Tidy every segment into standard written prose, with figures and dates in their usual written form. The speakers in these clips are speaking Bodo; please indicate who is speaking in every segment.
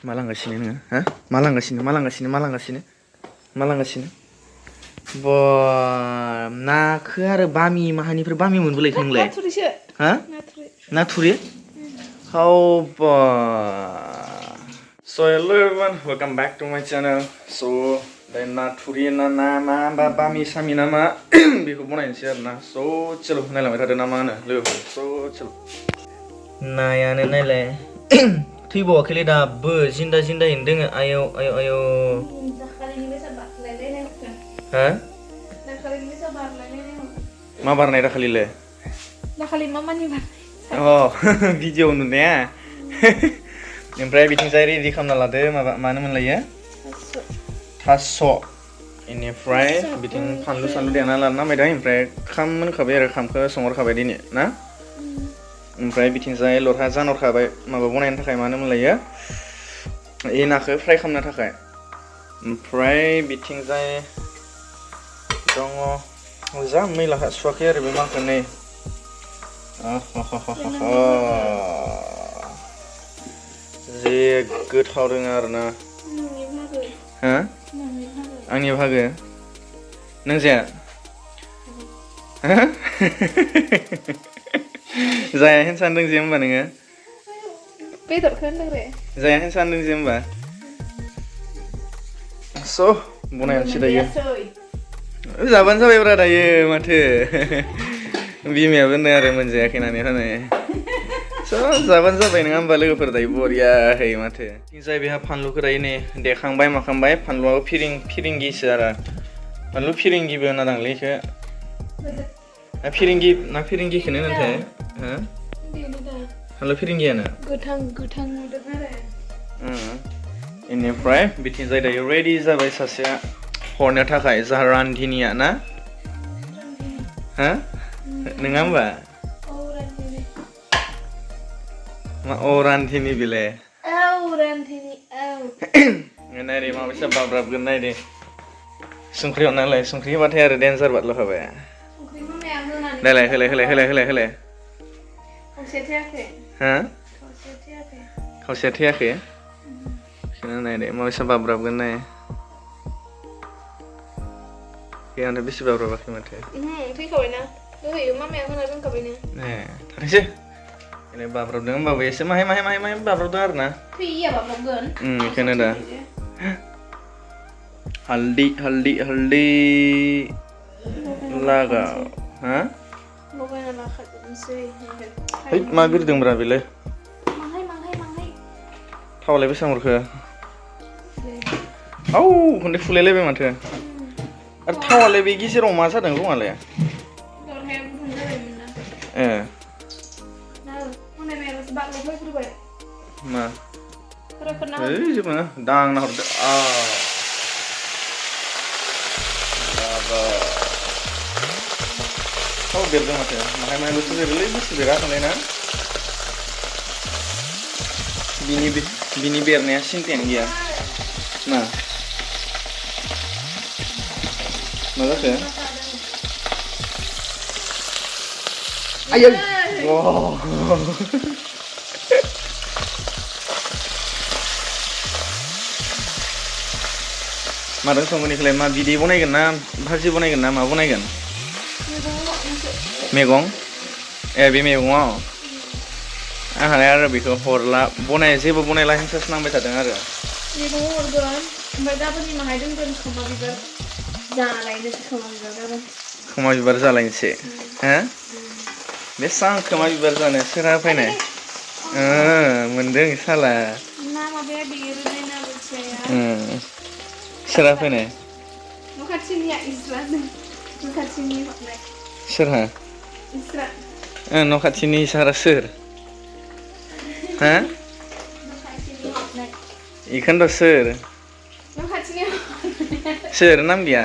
Speaker 1: मा लांगासिनो नोङो हा मा लांगासिनो बा नाखो आरो बामि माहानिफ्राय बामि मोनबोलायखो नोंलाय
Speaker 2: नाथुरिसो
Speaker 1: हा नाथुरि हाउ बा So hello everyone, welcome back to my channel. So नाथुरि ना मा बा बामि सामि ना मा बेखौ बनायनोसै आरोना स' चलो नायलांबाय थादो ना मा होनो लोगोफोर स' चलो नायानो नायलाय थैबावाखैलै दाबो जिन्दायैनो दोङो आयौ हा मा बारनाय दाखालिलाय
Speaker 2: दाखालि मा मानि बारनाय
Speaker 1: भिडिअ नुनाया ओमफ्राय बिथिंजाय रेडि खालामना लादो माबा मानो मोनलायो थास' इनिफ्राय बिथिं फानलु सानलु देना लाना नांबायदा ओमफ्राय खाम मोनखाबाय आरो खामखौ संहरखाबाय दिनै ना ओमफ्राय बिथिंजाय लरहा जानहरखाबाय माबा बनायनो थाखाय मानो मोनलायो ए नाखौ फ्राय खालामनो थाखाय ओमफ्राय बिथिंजाय दङ जा मैला सुवाखै आरो बे माखौ नै जे गोथाव रोङा आरोना हा आंनि भागो नों जाया जाया हेन सानदों जे होमबा नोङो
Speaker 2: बेदरखौ होनदों रे
Speaker 1: जाया हेन सानदों जे होमबा स' बनायनोसै दायो जाबानो जाबायब्रा दायो माथो बिमायाबो होनदों आरो मोनजायाखै होननानै होनो स' जाबानो जाबाय नङा होमबा लोगोफोर दायो बरियाहै माथो जाय बेहा फानलुखौ दायो नै देखांबाय माखांबाय फानलुआबो फिरिंगिसो आरो फानलु फिरिंगिबो होनना दांलै इखो फिरिंगिखौनो होनोथाय हो फानलु फिरिंगियानो
Speaker 2: गोथां नुदों आरो
Speaker 1: इनिफ्राय बिथिंजाय दायो रेडि जाबाय सासेया हरनो थाखाय जा रान्धिनिया ना हा नङा होमबा मा औ रान्धिनि बेलाय नायदे माबायसा बाब्राबगोन नायदे संख्रि हरनालाय संख्रि होबाथाय आरो देन्जार बादल' खाबाय नायलाय होलाय हा खावसेया थैयाखै बेखौनो नायदे माबायसा बाब्राबगोन नाय गैयानो बेसे बाब्राबाखै माथो
Speaker 2: थैखाबायना होयो मामाया होना दोनखाबायनो
Speaker 1: थाथोंसै एने बाब्राबदों होमबाबो एसे माहाय बाब्राबदों आरो ना
Speaker 2: थैया बाब्राबगोन
Speaker 1: बेखौनो दा हालदै लागाव हा
Speaker 2: लगायना लाखाजोबनोसै
Speaker 1: है मा बिरदोंब्रा बेलाय
Speaker 2: माहाय
Speaker 1: थावालाय बेसेबां हरखो औ खनसे फुलायलायबाय माथो आरो थावालाय बे गेजेराव मा जादों रङालाय मा जेबो नङा दांना हरदो थाव बेरदों माथो माहायल'सो बेरोलै बेसे बेरा थांनाय ना बिनि बेरनाया सिन्थायानो गैया मा जाखो आयै मादों संगोन इखौलाय मा बिदै बनायगोन ना भाजि बनायगोन ना मा बनायगोन मैगं बे मैगङाव आंहालाय आरो बेखौ हरला जेबो बनायला हेंसासो नांबाय थादों आरो
Speaker 2: मैगङाव हरगोन ओमफ्राय गाबोननि माहाय दोनगोन खोमा बिबार जालायनोसै
Speaker 1: खोमा बिबार जालायनोसै हा बेसेबां खोमा बिबार जानो सोरहा फैनाय मोनदों साला
Speaker 2: ना माबाया देरोलै ना बोथियाया
Speaker 1: सोरहा फैनाय
Speaker 2: न' खाथिनिया इस्रानो न' खाथिनि हरनाय
Speaker 1: सोरहा
Speaker 2: इस्रा
Speaker 1: न' खाथिनि इसारा सोर हा इखौनोथ' सोर
Speaker 2: न' खाथिनि
Speaker 1: सोर नाम गैया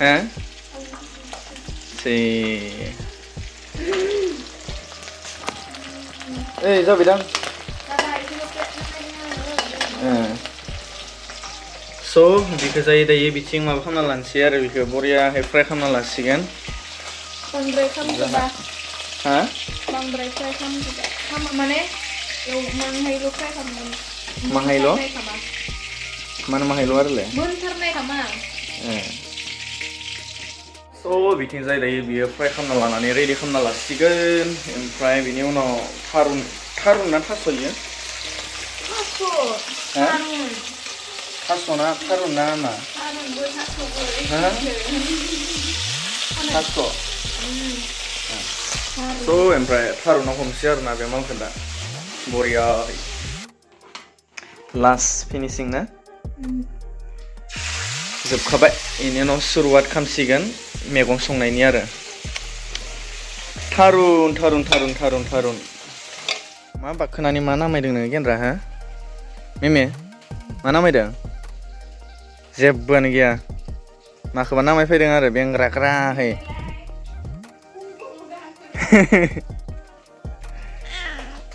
Speaker 1: हा ओइ जाबायदां स' बेखौ जायो दायो बिथिं माबा खालामना लानोसै आरो बेखौ बरियाहै फ्राय खालामना लासिगोन
Speaker 2: बांद्राय खामजोबा
Speaker 1: हा
Speaker 2: बांद्राय फ्राय खामजोबा माने Manghaylo फ्राय खालामो
Speaker 1: Manghaylo?
Speaker 2: मोनथारनाय खामा
Speaker 1: Mana mahaylo आरोलाय
Speaker 2: मोनथारनाय खामा
Speaker 1: स' बिथिंजाय दायो बियो फ्राय खालामना लानानै रेडि खालामना लासिगोन ओमफ्राय बिनि उनाव थारुन ना थास' इयो थारुन थास' ना थारुन ना मा
Speaker 2: थारुनबो थास'बो
Speaker 1: थास' स' ओमफ्राय थारुनाव हमसै आरोना बे मालखौ दा बरियाहै लास्ट फिनिशिं ना जोबखाबाय बेनि उनाव सुरुवात खालामसिगोन मैगं संनायनि आरो थारुन मा बाखोनानि मा नामायदों नोङो गेन्द्रा हा मेमे मा नामायदों जेबोआनो गैया माखौबा नामायफैदों आरो बेंग्राग्राहै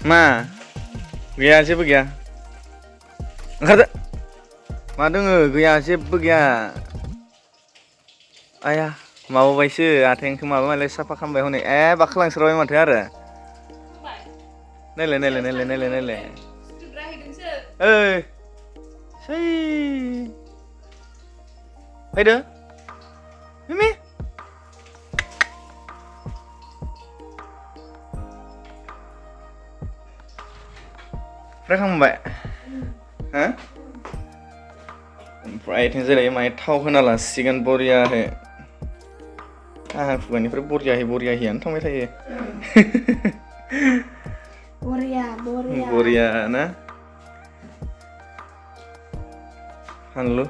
Speaker 1: मा गैया जेबो गैया ओंखारदो मा दोङो गैया जेबो गैया आया माबाबायसो आथेंखौ माबा मालाय साफा खालामबाय हनै बाखोलांस्राबाय माथो आरो नायलाय ओइ सै फैदो मिमि फ्राय खालामबाय हा ओमफ्राय जेरै माने थाव होना लासिगोन बरियाहै आंहा खुगानिफ्राय बरियाहैयानो थांबाय थायो बरिया ना फानलु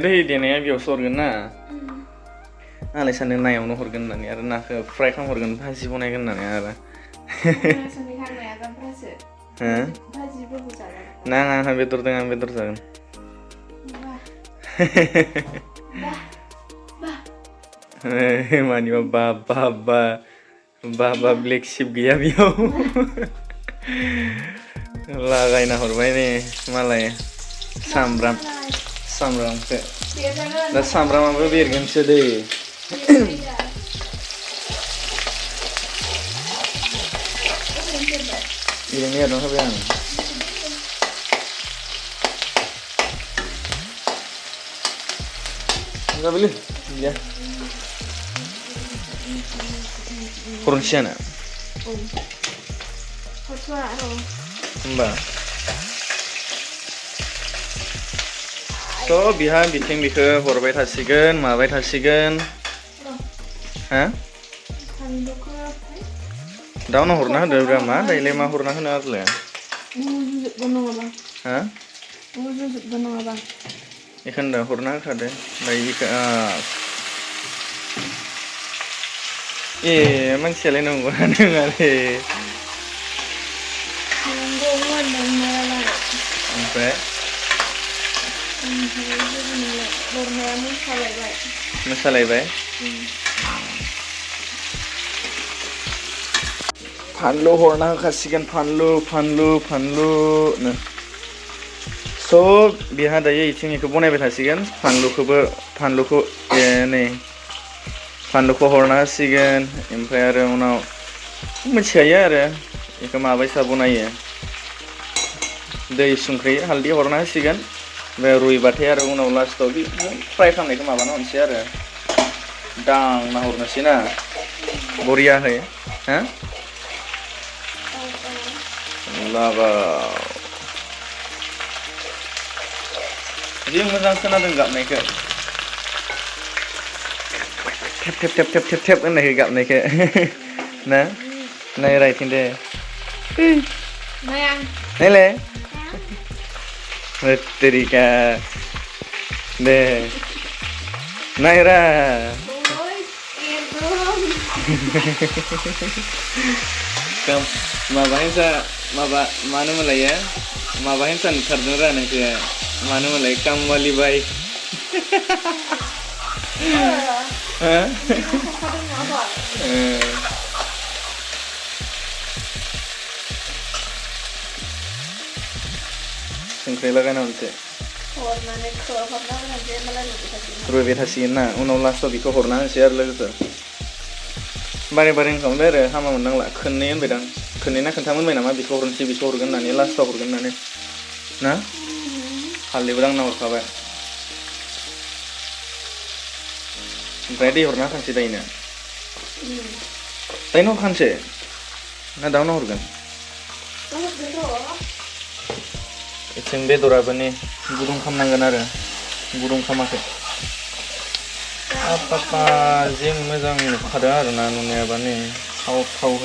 Speaker 1: दै देनाया बेयावसो हरगोन ना आंलाय सानदों नायावनो हरगोन होननानै आरो नाखौ फ्राय खालामहरगोन भाजि बनायगोन होननानै आरो नाङा आंहा बेदर दं आं बेदर जागोन मानिबा बा ब्लेक शिप गैया बेयाव लागायना हरबाय ने मालाय सामब्रामखौ दा सामब्रामाबो बेरगोनसो दै इरैनो एरना होबाय आं जाबायलै गैया हरनोसैयानो होमबा स' बिहा बिथिं बिखौ हरबाय थासिगोन माबाय थासिगोन हा दा उनाव हरना होदो ब्रा मा दायोलाय मा हरना होनो आरोलाय हा बेखौनो दा हरना होखादो दायो बिखौ मानसियालाय नंगौना नङालै ओमफ्राय मोसालायबाय फानलु हरना होखासिगोन फानलुनो स' बिहा दायो इथिं बेखौ बनायबाय थासिगोन फानलुखौ हरना होसिगोन ओमफ्राय आरो उनाव मिथिखायो आरो बेखौ माबायसा बनायो दै संख्रि हालदै हरना होसिगोन ओमफ्राय रुइबाथाय आरो उनाव लास्टआव फ्राय खालामनायखौ माबाना हरनोसै आरो दांना हरनोसै ना बरियाहै हा लागाव जि मोजां खोनादों गाबनायखौ थेब होननायखौ गाबनायखौ ना नाय रायथिं दे नायलाय तेरिका दे नायरा माबा मानो मोनलायो माबा हेनसा नुथारदों रा नोंखौ मानो मोनलाय कामवालि बाय संख्रि लागायना मोनसे रुइबाय थासिगोन ना उनाव लास्टआव बेखौ हरना होनोसै आरो लोगोफोर बारे ओंखामबाय आरो हामा मोननांला खननै होनबायदां खोनैना खोन्थामोनबाय नामा बेखौ हरनोसै बेखौ हरगोन होननानै लास्टाव हरगोन होननानै ना हालदैबो दांना हरखाबाय ओमफ्राय दै हरना खानसै दायनो दायनो हरखानसै ना दाउनो हरगोन जों बेदराबो नै गुदुं खालामनांगोन आरो गुदुं खामाखै पापा जि मोजां नुखादों आरोना नुनायाबा नै थाव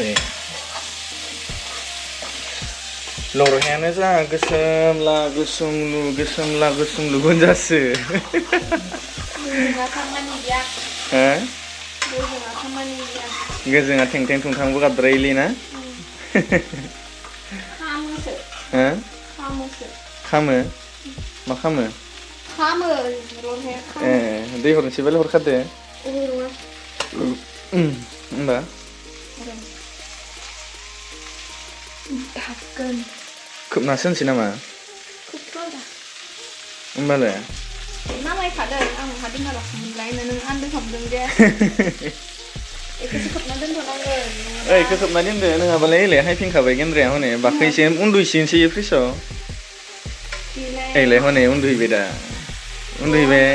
Speaker 1: लरहायानो जा गोसोमला गोसोमलु गोनजासो गोजोङा थेंथें थुंथांबो गाबद्रायोलै ना खामो मा खामो दै हरनोसैबालाय हरखादो होमबा खोबनासो होनसै नामा होमबालाय
Speaker 2: नामायखादों आं हादों हालाखौलायनो नों आन्दो खालामदों दे बेखौसो खोबना दोनथ'नांगोन
Speaker 1: बेखौ खोबना दोनदो नङाबालाय एलाय हायफिनखाबाय गेन्द्राया हनै बाखैसो उन्दुसिनसै फ्रिसआव एलाय हनै उन्दुहैबाय दा उन्दुहैबाय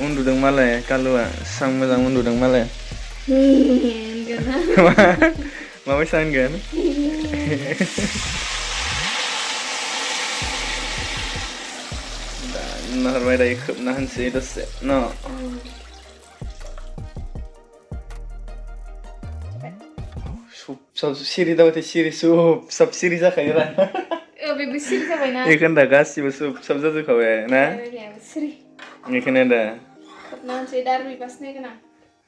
Speaker 1: उन्दुदों मालाय कालुआ सां मोजां उन्दुदों मालाय माबायसा होनगोन नाहरबाय दायो खोबना होनसै दसे न सब सिरि दाबाथाय सिरि सब सिरि जाखायो रा
Speaker 2: बेबो सिरि जाबायना
Speaker 1: बेखौनो दा गासिबो सब जाजोबखाबाय ना बेखौनो दा
Speaker 2: खोबना होनसै दा रुइबासो नायगोन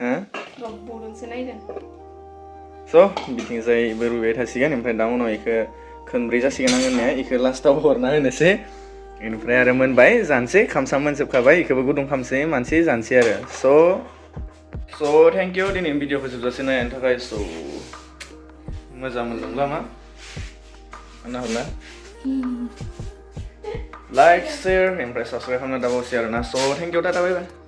Speaker 2: आं रब'दोंसो नायदों
Speaker 1: स' बिथिंजायबो रुइबाय थासिगोन ओमफ्राय दा उनाव बेखौ खनब्रै जासिगोन आं होननाया बेखौ लास्टाव हरना होनोसै बेनिफ्राय आरो मोनबाय जानोसै खामसा मोनजोबखाबाय बेखौबो गुदुं खालामसै मानसि जानोसै आरो स' थेंक इउ दिनै भिडिअखौ जोबजासे नायनायनि थाखाय स' मोजां मोनदोंब्ला मा होनना हरला लाइक शेयार ओमफ्राय साबसक्राइब खालामना दाबावसै आरोना स' thank you tata bye bye